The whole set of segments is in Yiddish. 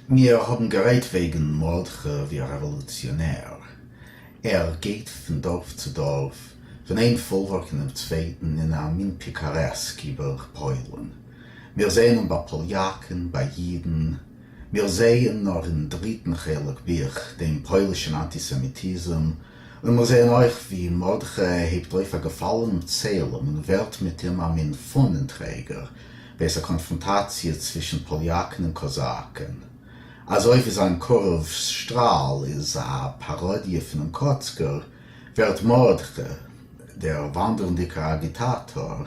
מיר האבן גערעדט וועגן מרדכי ווי א רעוואלוציאנער. ער גייט פון דארף צו דארף, פון איין פאלווארק אין דעם צווייטן, אין א מין פיקארעסק איבער פוילן. מיר זעען אים ביי פאליאקן, ביי אידן. מיר זעען נאר אין דריטן חלק בוך דעם פוילישן אנטיסעמיטיזם, און מיר זעען אויך ווי מרדכי הייבט אויף א געפאלענעם צלם און ווערט מיט אים א מין פאנען-טרעגער בעת א קאנפראנטאציע צווישן פאליאקן און קאזאקן. אזוי ווי זיין קרוב שטראל איז א פאראדיע פונעם קאצקער, ווערט מרדכי, דער וואנדערנדיקער אגיטאטאר,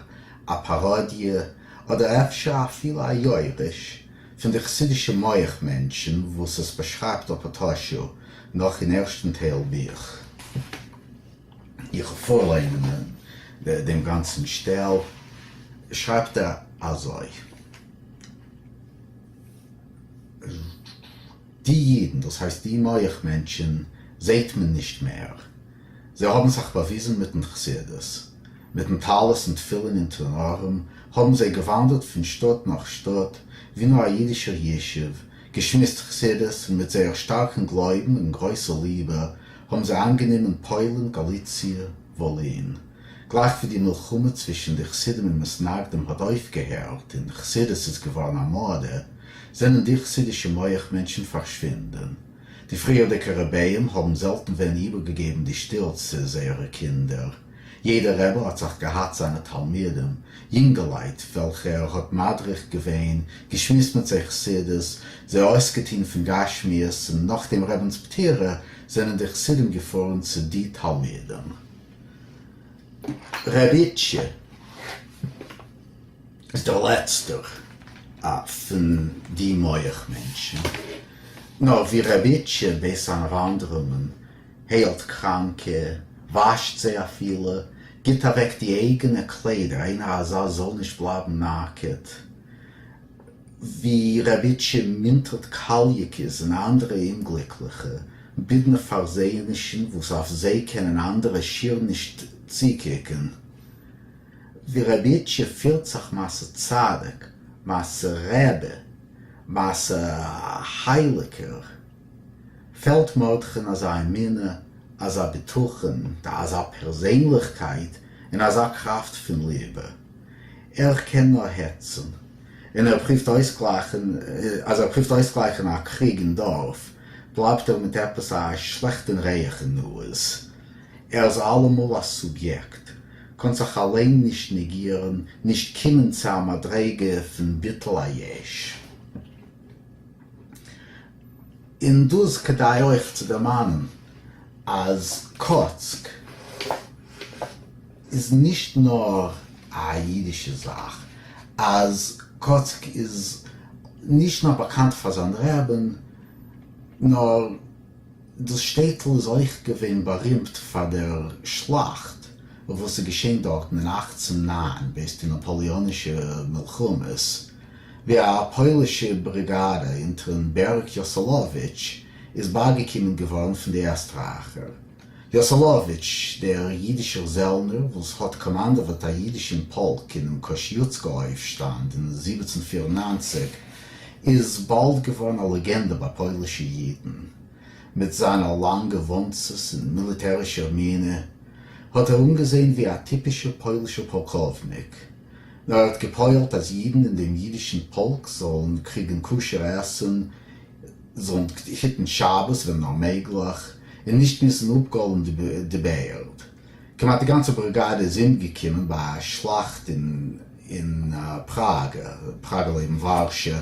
א פאראדיע, אדער אפשר אפילו א יורש, פון די חסידישע מח מענטשן וואס עס באשרייבט אפאטאשו נאך אין ערשטן טייל בוך. איך וועל פארליינען דעם גאנצן שטעל, שרייבט ער אזוי. די אידן, דאס הייסט די מח מענטשן, זעהט מען נישט מער. זיי האבן זיך באוויזן מיטן חסידות. מיטן טלית און תפילין אונטערן ארעם, האבן זיי געוואנדערט פון שטאט נאך שטאט, ווי נאר א אידישער ישוב, געשמועסט חסידות, און מיט זייער שטארקן גלויבן און גרויסע ליבע, האבן זיי איינגענומען פוילן, גאליציע, וואלין. גלייך ווי די מלחמה צווישן די חסידים און מתנגדים האט אויפגעהערט און חסידות איז געווארן א מאדע, זענען די חסידישע מח מענטשן פארשווינדען. די פריערדיגע רביים האבן זעלטן ווען איבערגעגעבן די שטיל צו זייערע קינדער. יעדער רבי האט זיך געהאט זיינע תלמידים, יונגעלייט וועלכע ער האט מדריך געווען, געשמועסט מיט זיי חסידות, זיי אויסגעטוהן פון גשמיות, און נאך דעם רבינ'ס פטירה זענען די חסידים געפארן צו די תלמידים. ר' איטשע איז דער לעצטער פון די מח מענטשן, נאר ווי ר' איטשע בעת זיינע וואנדערונגען היילט קראנקע, וואשט זיי אפילו, גיט אוועק די אייגענע קליידער איינער אזא זאל נישט בלייבן נאקעט, ווי ר' איטשע מינטערט קאליעקעס און אנדערע אומגליקליכע, בידנע פארזעענישן וואס אויף זיי קענען אנדערע שיר נישט צוקוקן. ווי ר' איטשע פירט זיך מעשה צדיק, מעשה רבי, מעשה הייליגער, פעלט מרדכי'ן אזא אמונה, אזא בטחון, אזא פערזענליכקייט און אזא קראפט פון ליבע. ער קען נאר העצן. און ער פריווט אויסגלייכן, אז ער פריווט אויסגלייכן א קריג אין דארף, בלייבט ער מיט עפעס א שלעכטן ריח אין נאז. ער איז אלעמאל א סוביעקט, קאן זיך אליין נישט נעגירן, נישט קומען צו א מדריגה פון ביטול היש. און דא איז כדאי אויך צו דערמאנען אז קאצק איז נישט נאר א אידישע זאך, אז קאצק איז נישט נאר באקאנט פאר זיין רעבין, נאר דאס שטעטל איז אויך געווען בארימט פאר דער שלאכט וואס איז געשען דארטן אין 1809 בעת די נאפאליאנישע מלחמות, ווי א פוילישע בריגאדע אונטערן בערעק יאסעלאוויטש איז בייגעקומען געווארן פון די עסטרייכער. יאסעלאוויטש, דער אידישער זעלנער וואס האט קאמאנדעוועט א אידישן פאלק אינעם קאשיוצקא אויפשטאנד אין 1794, איז באלד געווארן א לעגענדע ביי פוילישע אידן. מיט זיינע לאנגע וואנצעס און מיליטערישער מינע האט ער אנגעזען ווי א טיפישער פוילישער פאלקאווניק. נאר ער האט געפועלט אז אידן אין דעם אידישן פאלק זאלן קריגן כשר עסן, זאלן היטן שבת ווען נאר מעגליך, און נישט מוזן אפגאלן די בערד. כמעט די גאנצע בריגאדע איז אומגעקומען ביי א שלאכט אין פראגע, פראגע לעבן ווארשע,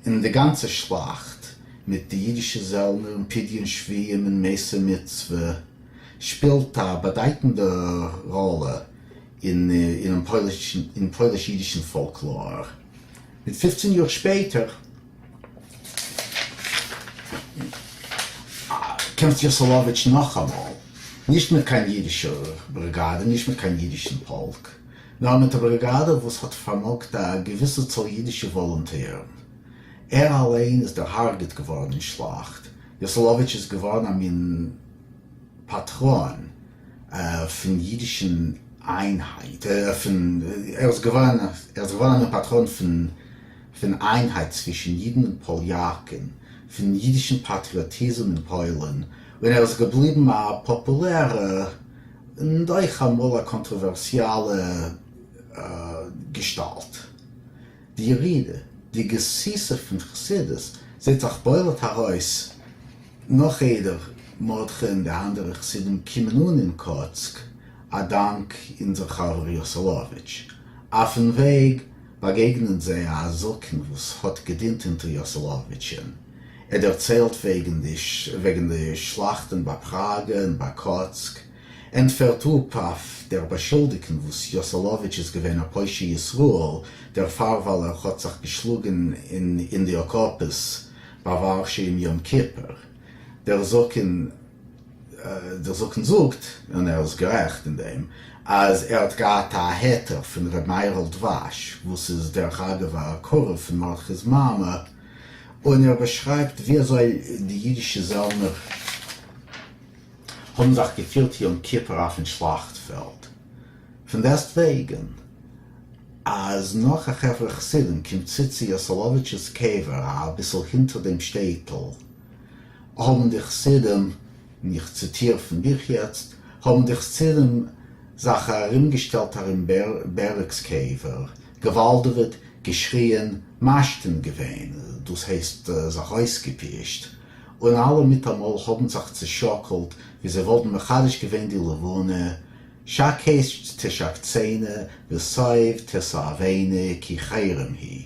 און די גאנצע שלאכט, מיט די אידישע זעלנער און פדיון שבויים און מעשה מצוה, שפילט א באדייטנדע ראלע אינעם פויליש-אידישן פאלקלאר. מיט 15 יאר שפעטער קעמפט יאסעלאוויטש נאכאמאל, נישט מיט קיין אידישער בריגאדע, נישט מיט קיין אידישן פאלק, נאר מיט א בריגאדע וואס האט פארמאגט א געוויסע צאל אידישע וואלונטירן. ער אליין איז דערהרגעט געווארן אין שלאכט. יאסעלאוויטש איז געווארן א מין פאטראן פון אידישן איינהייט, פון, ער איז געווארן, ער איז געווארן א מין פאטראן פון פון איינהייט צווישן אידן און פאליאקן. פון אידישן פאטריאטיזם אין פוילן, און ער איז געבליבן א פאפולערע און אויך אמאל א קאנטראווערסיאלע געשטאלט. די ירידה, די גסיסה פון חסידות זעט זיך בולט ארויס נאך איידער מרדכי און די אנדערע חסידים קומען אן אין קאצק, א דאנק אונזער חבר יאסעלאוויטש. אויפן וועג באגעגנען זיי א זקן וואס האט געדינט אונטער יאסעלאוויטש'ן. ער דערציילט וועגן די שלאכטן ביי פראגע און ביי קאצק, ענטפערט אפ אויף דער באשולדיגונג וואס יאסעלאוויטש איז געווען א פושע ישראל דערפאר ווייל ער האט זיך געשלאגן אין די אקאפעס ביי ווארשע אום יום כיפור. דער זקן דער זקן זאגט, און ער איז גערעכט אין דעם, אז ער האט געהאט א היתר פון ר' מאיר'ל דבש, וואס איז דרך אגב א קרוב פון מרדכי'ס מאמע, און ער באשרייבט ווי אזוי די אידישע זעלנער האבן זיך געפירט יום כיפור אויפן שלאכטפעלד. פון דעסטוועגן אז נאך א חברה חסידים קומט צו צו יאסעלאוויטש'ס קבר אביסל הינטער דעם שטעטל, האבן די חסידים, און איך ציטיר פון בוך יעצט, האבן די חסידים זיך ארומגעשטעלט ארום בערעק'ס קבר, געוואלדעוועט, געשריען, משתין געווען, דאס הייסט זיך אויסגעפישט, און אלע מיטאמאל האבן זיך צעשאקלט ווי זיי וואלטן מחדש געווען די לבנה, שקץ תשקצנו ושוב תתעבנו כי חרם היא,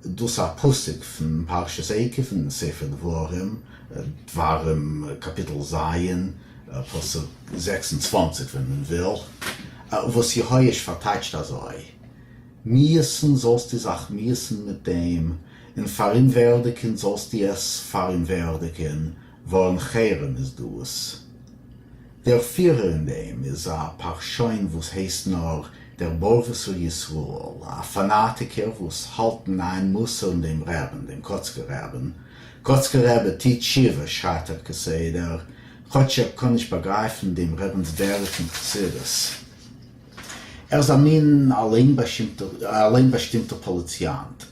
דאס א פסוק פון פרשת עקב אין ספר דברים, דברים קאפיטל ז' פסוק 26 ווען מען וויל, וואס יהואש פארטייטשט אזוי, מיאוס'ן זאלסטו זיך מיאוס'ן מיט דעם, און פאראומווערדיגן זאלסטו עס פאראומווערדיגן, ווארום חרם איז דאס. דער פירער אין דעם איז א פארשוין וואס הייסט נאר דער בארוועסער ישראל, א פאנאטיקער וואס האלט אין איין מוסר'ן דעם רעבען, דעם קאצקער רעבען. קאצקער רעבע טו תשובה שרייט ער כסדר, כאטש ער קען נישט באגרייפן דעם רעבענס דרך אין חסידות. ער איז א מין אליינבאשטימטער פאליציאנט.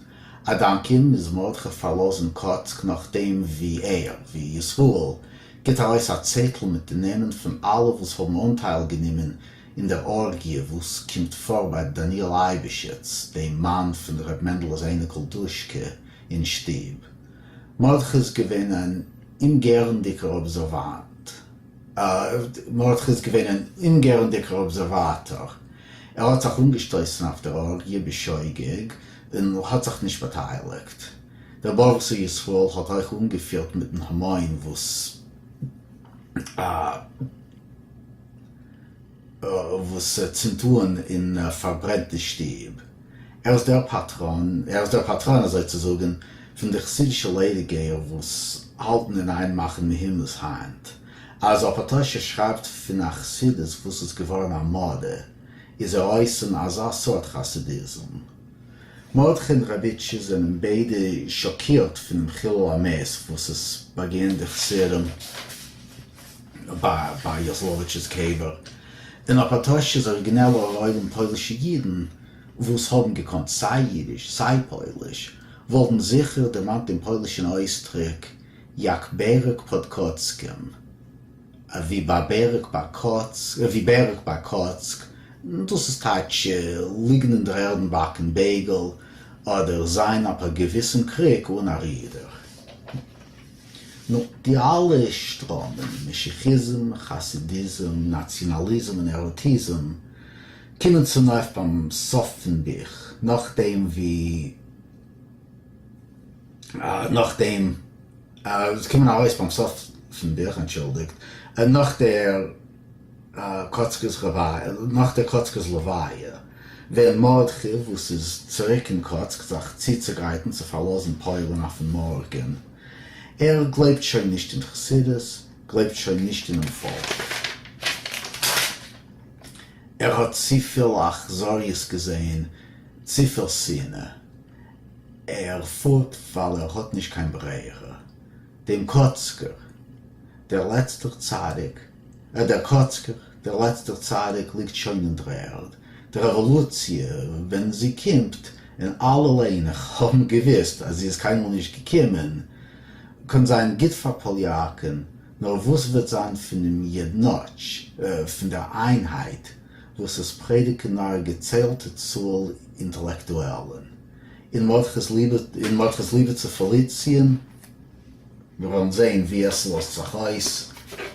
א דאנק אים מוז מרדכי פארלאזן קאצק נאכדעם ווי ער, ווי ישראל, גיט ארויס א צעטל מיט די נעמען פון אלע וואס האבן אנטייל גענומען אין דער ארגיע וואס קומט פאר ביי דניאל אייבעשיץ, דעם מאן פון ר' מענדל'ס אייניקל דושקע, אין שטוב. מרדכי איז געווען אן אומגערנדיקער אבזערוואנט. מרדכי איז געווען אן אומגערנדיקער אבזערוואטאר. ער האט זיך אנגעשטויסן אויף דער ארגיע בשוגג און האט זיך נישט באטייליגט. דער בארוועסער ישראל האט אויך אנגעפירט מיטן המון וואס וואס צינדט אן און פארברענט די שטוב. ער איז דער פאטראן, ער איז דער פאטראן אזוי צו זאגן, פון די חסידישע ליידיגייער וואס האלטן אין איין מאכן מהומות היינט. אז אפאטאשו שרייבט פון א חסידות וואס איז געווארן א מאדע, איז ער אויסן אזא סארט חסידיזם. מרדכי און ר' איטשע זענען ביידע שאקירט פונעם חילול המת וואס עס באגייען די חסידים ביי יאסלאוויטש'ס קבר, און אפאטאשו'ס אריגינעלער עולם פוילישע אידן וואס האבן געקאנט סיי אידיש סיי פויליש וואלטן זיכער דערמאנט דעם פוילישן אויסדרוק jak בערעק pod Kockiem, ווי ביי בערעק ביי קאצק, ווי בערעק ביי קאצק, דאס איז טייטש ליגן אין דער ערד און באקן בייגל, אדער זיין אויף א געוויסן קריק אן א רידער. נו, די אלע שטראמען, משיחיזם, חסידיזם, נאציאנאליזם און עראטיזם, קומען צונויף ביים סוף פון בוך, נאכדעם ווי נאכדעם, זיי קומען ארויס ביים סוף פון בוך, אנטשולדיגט, נאך דער קאצקער'ס נאך דער קאצקער'ס לוויה, ווען מרדכי, וואס איז צוריק אין קאצק זיך צוצוגרייטן צו פארלאזן פוילן אויפן מארגן, ער גלייבט שוין נישט אין חסידות, גלייבט שוין נישט אינעם פאלק. ער האט צופיל אכזריות געזען, צופיל שנאה. ער פארט ווייל ער האט נישט קיין ברירה. דעם קאצקער, דער לעצטער צדיק, דער קאצקער, דער לעצטער צדיק ליגט שוין אין דר'ערד. די רעוואלוציע, ווען זי קומט, און אלע ליינער האבן געוואוסט אז זי איז קיינמאל נישט געקומען. קאן זיין גוט פאר פאליאקן, נאר וואס וועט זיין פונעם יעדנאטש, פון דער איינהייט, וואס עס פרעדיגן נאר א געציילטע צאל אינטעלעקטועלן? און מרדכי'ס ליבע צו פעליציען? מיר וועלן זען ווי עס לאזט זיך אויס.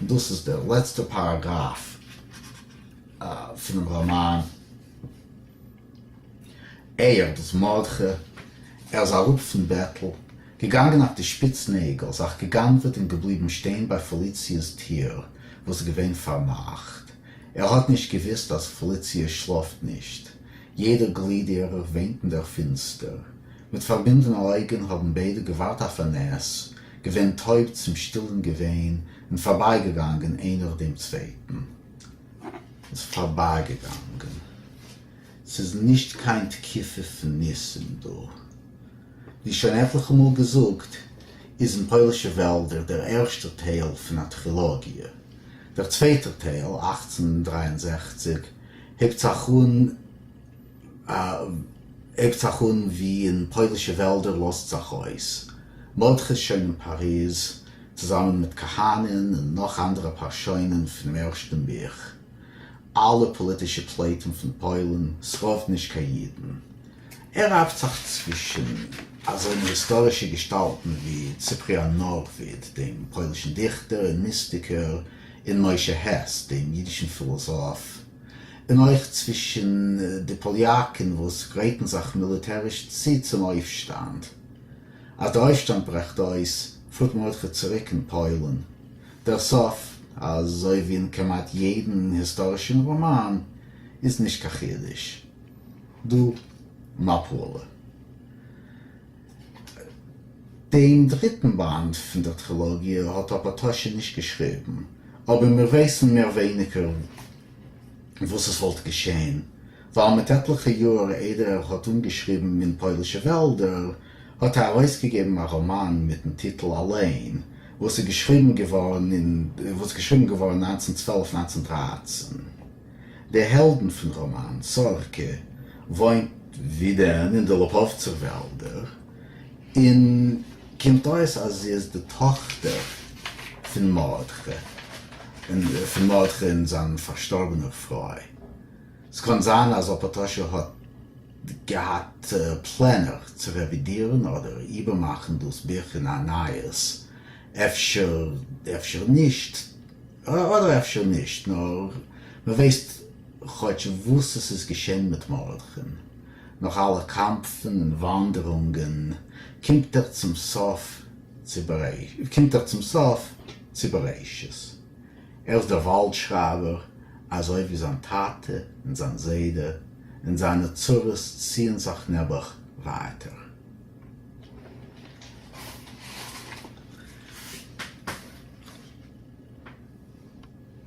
דאס איז דער לעצטער פאראגראף פונעם ראמאן. ער, דאס מרדכי, ער איז אראפ פון בעטל, געגאנגען אויף די שפיץ נעגל, זיך געגנב'עט און געבליבן שטיין ביי פעליציע'ס טיר, וואס איז געווען פארמאכט. ער האט נישט געוויסט אז פעליציע שלאפט נישט. יעדער גליד אירער וויינט אין דער פינסטער. מיט פארבינדענע אויגן האבן ביידע געווארט אויף א נס, געווען טויב צום שטילן געוויין און פארבייגעגאנגען איינער דעם צווייטן. איז פארבייגעגאנגען. ס'איז נישט קיין תקופה פון ניסים דא. ווי שוין עטליכע מאל געזאגט, איז אין פוילישע וועלדער דער ערשטער טייל פון א טרילאגיע. דער צווייטער טייל, 1863, הייבט זיך אן הייבט זיך אן ווי אין פוילישע וועלדער לאזט זיך אויס. מרדכי איז שוין אין פאריז, צוזאמען מיט קאהאנען און נאך אנדערע פארשוינען פונעם ערשטן בוך. אלע פאליטישע פליטים פון פוילן, ס'רוב נישט קיין אידן. ער רייבט זיך צווישן אזוינע היסטארישע געשטאלטן ווי ציפריאן נארוויד, דעם פוילישן דיכטער און מיסטיקער, און משה העס, דעם אידישן פילאזאף, און אויך צווישן די פאליאקן וואס גרייטן זיך מיליטעריש צו צום אויפשטאנד. אז דער אויפשטאנד ברעכט אויס, פארט מרדכי צוריק אין פוילן. דער סוף, אזוי ווי אין כמעט יעדן היסטארישן ראמאן, איז נישט קיין חידוש. דא מפלה. דעם דריטן באנד פון דער טרילאגיע האט אפאטאשו נישט געשריבן, אבער מיר ווייסן מער ווייניגער וואס עס וואלט געשען, ווייל מיט עטליכע יאר איידער ער האט אנגעשריבן אין פוילישע וועלדער, האט ער ארויסגעגעבן א ראמאן מיטן טיטל אליין, וואס איז געשריבן געווארן אין וואס איז געשריבן געווארן 1912, 1913. די העלדין פון ראמאן, סארקע, וואוינט ווי דען אין די לאפאווצער וועלדער, און קומט אויס אז זי איז די טאכטער פון מרדכי, פון מרדכי און זיין פארשטארבענער פרוי. ס'קאן זיין אז אפאטאשו האט געהאט פלענער צו רעווידירן אדער איבערמאכן דאס בוך אין א נייעס, אפשר אפשר נישט, אדער אפשר נישט, נאר מ'ווייסט כאטש וואס עס איז געשען מיט מרדכי'ן. נאך אלע קאמפן און וואנדערונגען קומט ער צום סוף צו קומט ער צום סוף צו בראשית. ער איז דער וואלד שרייבער אזוי ווי זיין טאטע און זיין זיידע, און זיינע צרות ציען זיך נעבעך ווייטער.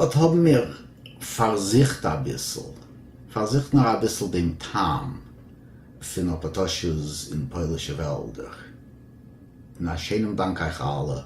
אט האבן מיר פארזוכט אביסל, פארזוכט נאר אביסל דעם טעם פון אפאטאשו'ס אין פוילישע וועלדער. און א שענעם דאנק אייך אלע.